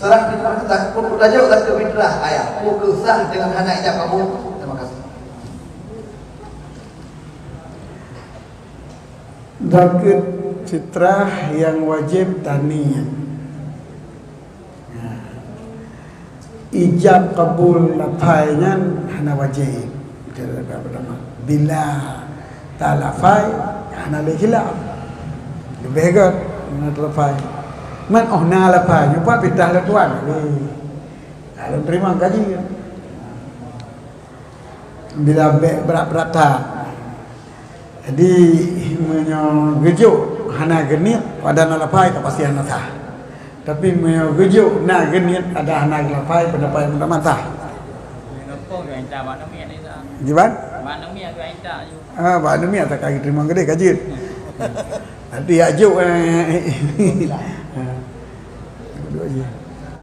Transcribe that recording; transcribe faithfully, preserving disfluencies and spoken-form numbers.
Salah fitrah, takut mutajuk takut fitrah ayah. Buku sah dengan hana ijab kabul. Terima kasih. Zakeuet fitrah nyang wajéb taniet. Ijab kabul lafai nyan hana wajéb. Bila ta lafai, hana lé khilaf. Leubeh gét hana ta lafai. Man óh na lafai, nyoe pat fitrah lé tuan. Kalau terima gaji. Bila bèk brat-brat that. Jadi, meunyoe geujok hana geuniet, pada na lafai, ka pasti hana sah. Tapi meunyoe geujok na geuniet, ada hana lafai, pendapat yang tak sah. Jiban? Ah, bak aneuk miet tak ka terima gede ka jeuet. Nanti ya jok, eh. Duduk aja.